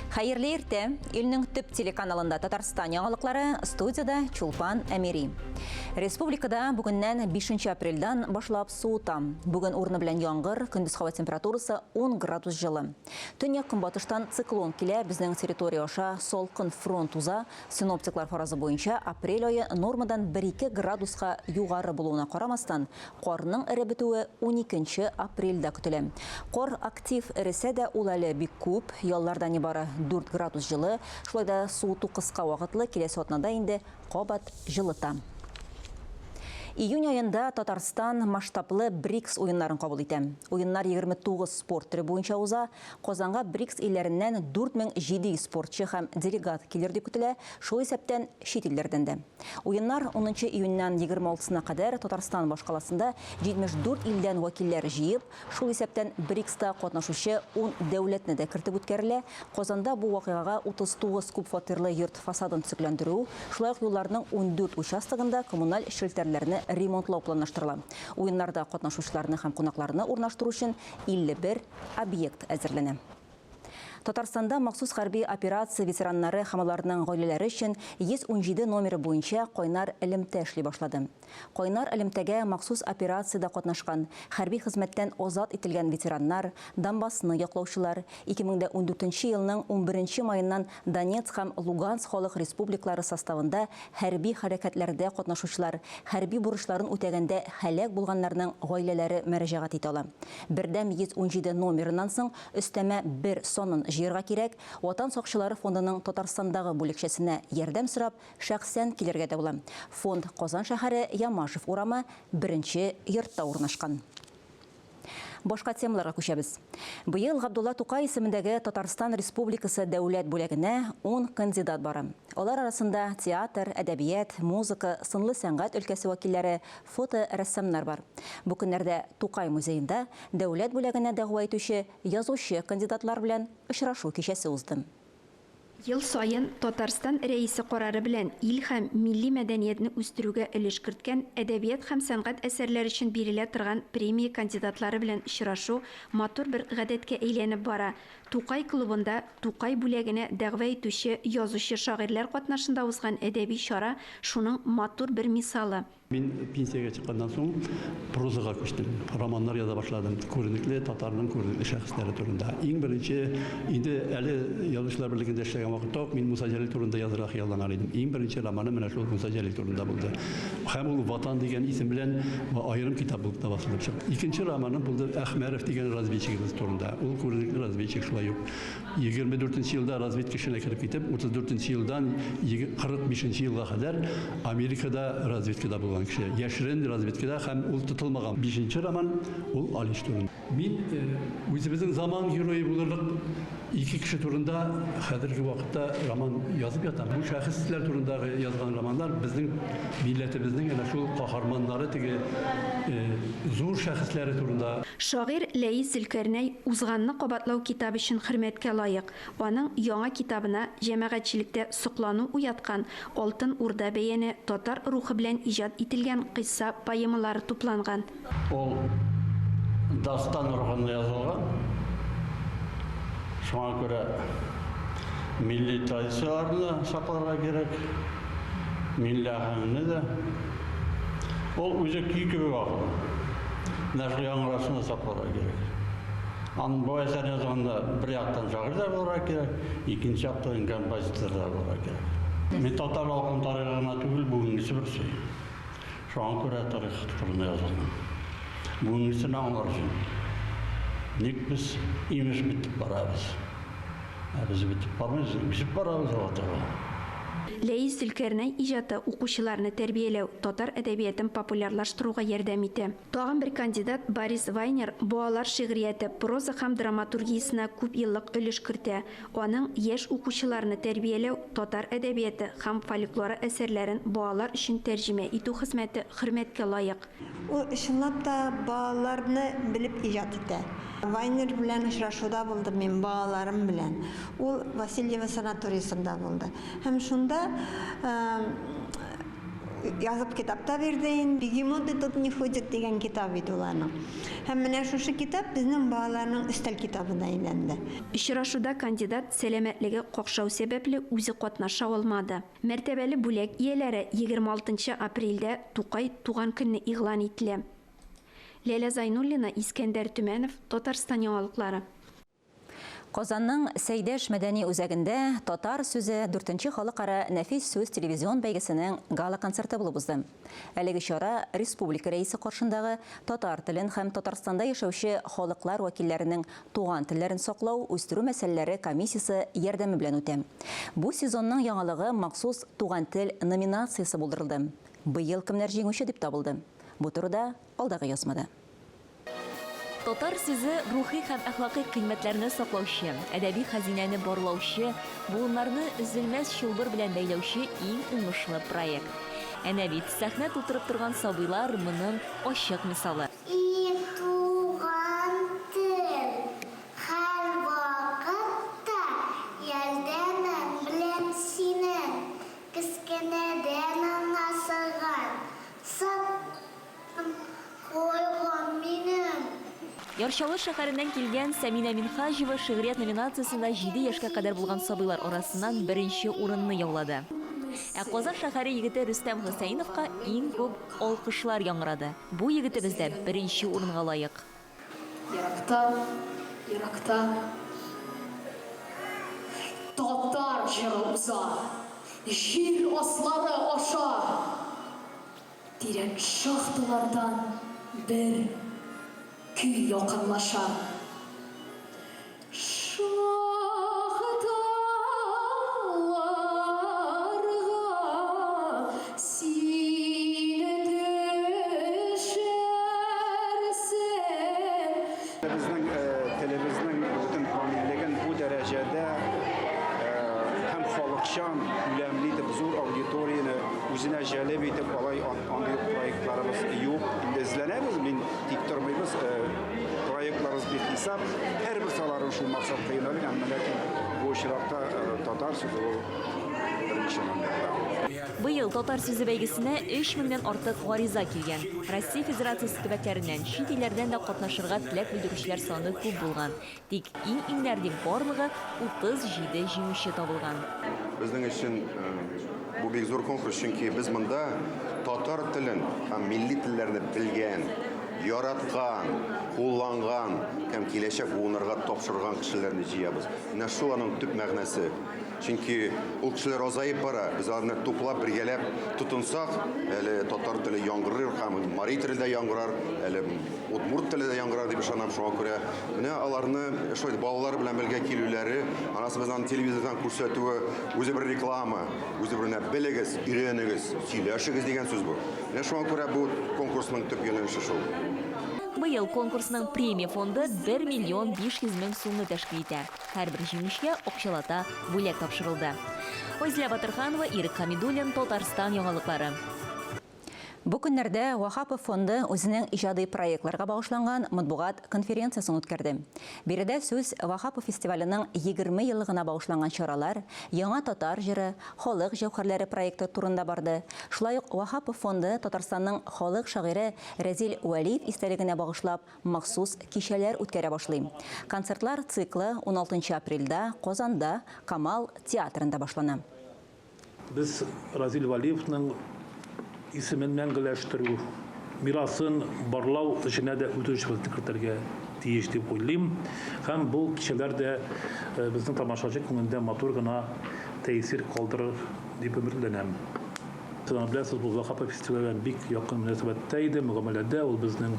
Хәерле иртә! Илнең төп телеканалында Татарстан яңалыклары, студиядә Чулпан Әмири. Республикада бүгеннән 5 апрельдән башлап суыта. Бүген урыны белән яңгыр, көндез һава температурасы 10 градус җылы. Төньяк-көнбатыштан циклон килә, безнең территория аша салкын фронт уза. Синоптиклар фаразы буенча, апрель ае нормадан 1-2 градуска югары булуына карамастан, Карның эреп бетүе уникенче апрельдә көтелә. Кар актив эресә дә, ул әле бик күп, ялларда нибары дүрт градус җылы. Шулай да суыту кыска вакытлы, киләсе атнада инде кабат җылыта. Июнь аенда Татарстан масштаблы БРИКС уеннарын кабул итә. Уеннар 29 спорт төре буенча уза. Казанга БРИКС илләреннән 4700 спортчы һәм делегат килер дип көтелә, шул исәптән чит илләрдән дә. Уеннар унынчы июньнән 26-сына кадәр Татарстан башкаласында 74 илдән вәкилләр җыеп, шул исәптән БРИКСта катнашучы ун дәүләтне дә кертеп үткәрелә. Казанда бу вакыйгага 39 күп фатирлы йорт фасадын төзекләндерү, шулай ук юлларның 14 участогында коммуналь челтәрләрне ремонтлау планлаштырыла. Уеннарда катнашучыларны һәм кунакларны урнаштыру өчен 51 объект әзерләнә. Татарстанда махсус хәрби операция ветераннары һәм аларның гаиләләре өчен 117 номеры буенча кайнар элемтә эшли башлады. Кайнар элемтәгә махсус операциядә катнашкан, хәрби хезмәттән азат ителгән ветераннар, Донбассны яклаучылар, 2014 елның унберенче маеннан Донецк һәм Луганск халык республикалары составында хәрби хәрәкәтләрдә катнашучылар, хәрби бурычларын үтәгәндә һәлак булганнарның гаиләләре мөрәҗәгать итә ала. Бердәм 117 номерыннан соң өстәмә бер санын җыярга кирәк, Ватан сакчылары фондының Татарстандагы бүлекчәсенә ярдәм сорап, шәхсән килергә дә була. Фонд Казан шәһәре, Ямашев урамы, беренче йортта урнашкан. Башка темаларга күчәбез. Быел Габдулла Тукай исемендәге Татарстан Республикасы дәүләт бүләгенә ун кандидат бара. Алар арасында театр, әдәбият, музыка, сынлы сәнгать өлкәсе вәкилләре, фоторәссамнар бар. Бу көннәрдә Тукай музеенда дәүләт бүләгенә дәгъва итүче язучы кандидатлар белән очрашу кичәсе узды. Ел саен Татарстан Рәисе карары белән ил һәм милли мәдәниятне үстерүгә өлеш керткән әдәбият һәм сәнгать әсәрләре өчен бирелә торган премия кандидатлары белән очрашу матур бер гадәткә әйләнеп бара. Тукай клубында Тукай бүләгенә дәгъва итүче язучы-шагыйрьләр катнашында узган әдәби чара шуның матур бер мисалы. Мин пенсиягә чыкканнан соң прозага күчтем. Романнар яза башладым. Күренекле татарның күренекле шәхесләре турында. Иң беренче, инде әле Язучылар берлегендә эшләгән вакытта ук мин Муса Җәлил турында язарга хыялланган идем. Иң беренче романым менә шул Муса Җәлил турында булды. Һәм ул Ватан дигән исем белән аерым китап булып та басылып чыкты. Икенче романым булды Әхмәров дигән разведчигыбыз турында. Ул күренекле разведчик шулай ук. 24 нче елда разведка эшенә кереп китеп, 34 нче елдан 45 нче елга кадәр Америкада разведкада булган кеше. Яшерен разведкада һәм ул тотылмаган. Бишенче роман ул Алиш турында. Мин үзебезнең заман герое булырлык ике кеше турында хәзерге вакытта роман язып ятам. Бу шәхесләр турындагы язган романнар безнең милләтебезнең әнә шул каһарманнары, теге зур шәхесләре турында. Шагыйрь Ләис Зөлкәрнәй Узганны кабатлау китап өчен хөрмәткә лаек. Аның яңа китабына җәмәгатьчелектә соклану уяткан Алтын Урда бәяне татар рухы белән иҗат ителгән кыйсса-поэмалары тупланган. Ул дастан рухында язылган. Шуңа күрә милли традицияләрне дә сакларга кирәк, милли аһәңне дә. Ул үзе көй кебек акыла. Менә шул яңгырасын да сакларга кирәк. Аның бу әсәр язганда бер яктан шагыйрь дә булырга кирәк, икенче яктан композитор да булырга кирәк. Мин татар халкының тарихы гына түгел, бүгенгесе бер сөйли. Шуңа күрә тарих турында язылган. Бүгенгесен аңлар өчен. Ник без имеш бетеп барабыз? Ә без бетеп бармыйбыз, үсеп барабыз алга таба. Ләис Зөлкәрнәй иҗаты укучыларны тәрбияләү, татар әдәбиятын популярлаштыруга ярдәм итә. Тагын бер кандидат Борис Вайнер балалар шигърияте, проза һәм драматургиясенә күпьеллык өлеш кертә. Аның яшь укучыларны тәрбияләү, татар әдәбияты һәм фольклоры әсәрләрен балалар өчен тәрҗемә итү хезмәте хөрмәткә лаек. Ул чынлап та балаларны белеп иҗат итә. Вайнер белән очрашуда булдым мин балаларым белән. Ул Васильево санаториясендә булды. Һәм шунда язып китап та бирде инде. Бегемоты тут не ходят дигән китап иде ул аның. Һәм менә шушы китап безнең балаларның өстәл китабына әйләнде. Очрашуда кандидат сәламәтлеге какшау сәбәпле үзе катнаша алмады. Мәртәбәле бүләк ияләре 26 нчы апрельдә Тукай туган көнне игълан ителә. Ләлә Зайнуллина, Искәндәр Төмәнов, Татарстан яңалыклары. Казанның Сәйдәш мәдәни үзәгендә Татар сүзе дүртенче халыкара нәфис сүз телевизион бәйгесенең гала-концерты булып узды. Әлеге чара республика Рәисе каршындагы татар телен һәм Татарстанда яшәүче халыклар вәкилләренең туган телләрен саклау, үстерү мәсьәләләре комиссиясе ярдәме белән үтә. Бу сезонның яңалыгы махсус Туган тел номинациясе булдырылды. Быел кемнәр җиңүче дип табылды? Бу турыда алдагы язмада. Татар сүзе рухи һәм әхлакый кыйммәтләрне саклаучы, әдәби хәзинәне барлаучы, буыннарны өзелмәс чылбыр белән бәйләүче иң уңышлы проект. Әнә бит, сәхнә тутырып торган сабыйлар моның ачык мисалы. И туган тел, һәрвакытта ярдәмең белән синең, кечкенәдән аңлашылган, сак Кайгым минем. Яр Чаллы шәһәреннән килгән Сәминә Минһаҗева шигърият номинациясендә җиде яшькә кадәр булган сабыйлар арасыннан беренче урынны яулады. Ә Казан шәһәре егете Рөстәм Хөсәеновка иң күп алкышлар яңгырады. Бу егетебез дә беренче урынга лаек. Еракта, еракта татар җыры уза, җир аслары аша. Тирән шахталардан бер көй якынлаша. Шахталарга син төшәрсең. Безнең телебезнең бөтен камиллеген бу дәрәҗәдә һәм халыкчан, күләмле итеп, зур аудиторияне Үзенә җәлеп итеп, алай андый ук проектларыбыз юк. Инде эзләнәбез, мин тик тормыйбыз. Проектларыбыз бихисап. Һәрберсе аларның шул максатка юнәлгән, әмма ләкин бу очракта татар сүзе ул беренче номерда. Быел Татар сүзе бәйгесенә өч меңнән артык гариза килгән. Россия Федерациясе төбәкләреннән, чит илләрдән дә катнашырга теләк белдерүчеләр саны күп булган. Тик иң-иңнәр дип барлыгы 37 җиңүче табылган. Безнең өчен бу бик зур конкурс, чөнки без монда татар телен һәм милли телләрне белгән, яраткан, кулланган һәм киләчәк буыннарга тапшырган кешеләрне җыябыз. Менә шул аның төп мәгънәсе. Чөнки ул кешеләр азаеп бара, без аларны туплап, бергәләп тотынсак, әле татар теле яңгырыр һәм мари теле дә яңгырар, әле удмурт теле дә яңгырар дип ышанам. Шуңа күрә менә аларны шулай балалар белән бергә килүләре, анасы безне аны телевизордан күрсәтүе үзе бер реклама, үзе бер менә белегез, өйрәнегез, сөйләшегез дигән сүз бу. Менә шуңа күрә бу конкурсның төп юнәлеше шул. Быел конкурсның премия фонды 1 миллион 500 мең сумны тәшкил итә. Һәрбер җиңүчегә акчалата бүләк тапшырылды. Айзилә Батырханова, Ирек Хәмидуллин, Татарстан яңалыклары. Бу көннәрдә Ваһапов фонды үзенең иҗади проектларга багышланган матбугат конференциясен үткәрде. Биредә сүз Ваһапов фестиваленең 20 еллыгына багышланган чаралар, Яңа татар җыры, халык җәүһәрләре проекты турында барды. Шулай ук Ваһапов фонды Татарстанның халык шагыйре Рәзил Вәлиев истәлегенә багышлап махсус кичәләр үткәрә башлый. Концертлар циклы уналтынчы апрельдә Казанда Камал театрында башлана. Без Разил Вәлиевның исемен мәңгеләштерү, мирасын барлау эшенә дә үз өлешебезне кертергә тиеш дип уйлыйм. Һәм бу кичәләр дә безнең тамашачы күңелендә матур гына тәэсир калдырыр дип өметләнәм. Сез аны беләсез, ул Ваһапов фестивале белән бик якын мөнәсәбәттә иде, мөгамәләдә. Ул безнең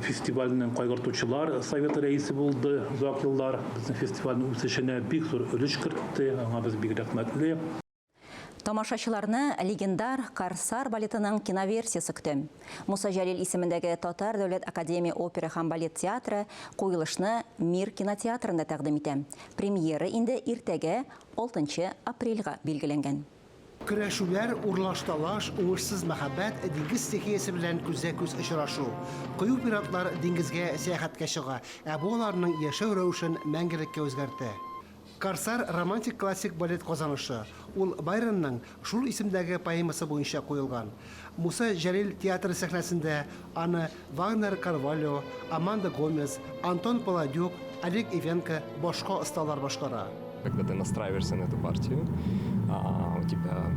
фестивальнең кайгыртучылар советы рәисе булды озак еллар. Безнең фестивальнең үсешенә бик зур өлеш кертте. Аңа без бик рәхмәтле. Тамашачыларны легендар Корсар балетының киноверсиясе көтә. Муса Җәлил исемендәге Татар дәүләт академия опера һәм балет театры куелышны Мир кинотеатрында тәкъдим итә. Премьера инде иртәгә, 6 апрельгә билгеләнгән. Көрәшүләр, урлаш-талаш, уңышсыз мәхәббәт, диңгез стихиясе белән күзгә-күз очрашу. Кыю пиратлар диңгезгә сәяхәткә чыга, ә бу аларның яшәү рәвешен мәңгелеккә үзгәртә. Корсар романтик классик балет казанышы. Ул Байронның шул исемдәге поэмасы буенча куелган. Муса Җәлил театры сәхнәсендә аны Вагнер Карвальо, Аманда Гомес, Антон Паладюк, Олег Ивенко, башка осталар башкара. Когда ты настраиваешься на эту партию, у тебя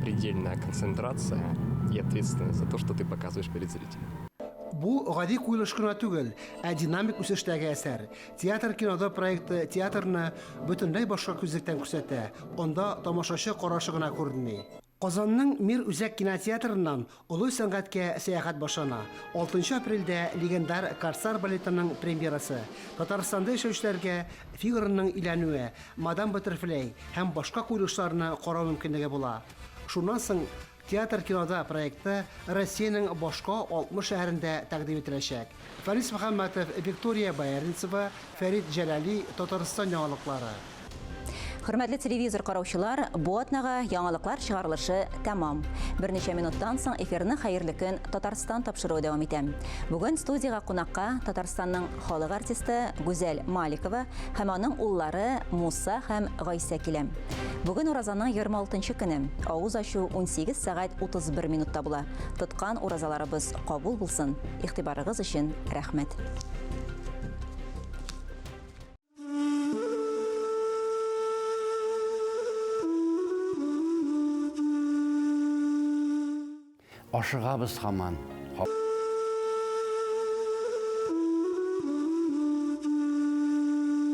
предельная концентрация и ответственность за то, что ты показываешь перед зрителем. Бу гади куелыш кына түгел, ә динамик үсештәге әсәр. Театр кинода проекты театрны бөтенләй башка күзлектән күрсәтә, анда тамашачы карашы гына күренми. Казанның Мир үзәк кинотеатрыннан олы сәнгатькә сәяхәт башлана. Алтынчы апрельдә легендар Корсар балетының премьерасы. Татарстанда яшәүчеләргә Фигароның өйләнүе, Мадам Баттерфляй һәм башка куелышларны карау мөмкинлеге була. Шуннан соң Театр кинода проекты Россиянең башка 60 шәһәрендә тәкъдим ителәчәк. Фәнис Мөхәммәтов, Виктория Бояринцева, Фәрит Җәлали, Татарстан яңалыклары. Хөрмәтле телевизор караучылар, бу атнага яңалыклар чыгарылышы тәмам. Берничә минуттан соң эфирны Хәерле көн Татарстан тапшыруы дәвам итә. Бүген студиягә кунакка Татарстанның халык артисты Гүзәл Маликова һәм аның уллары Муса һәм Гайсә килә. Бүген уразаның 26 көне. Авыз ачу 18 сәгать 31 минутта була. Тоткан уразаларыбыз кабул булсын. Игътибарыгыз өчен рәхмәт. Ашыгабыз һаман.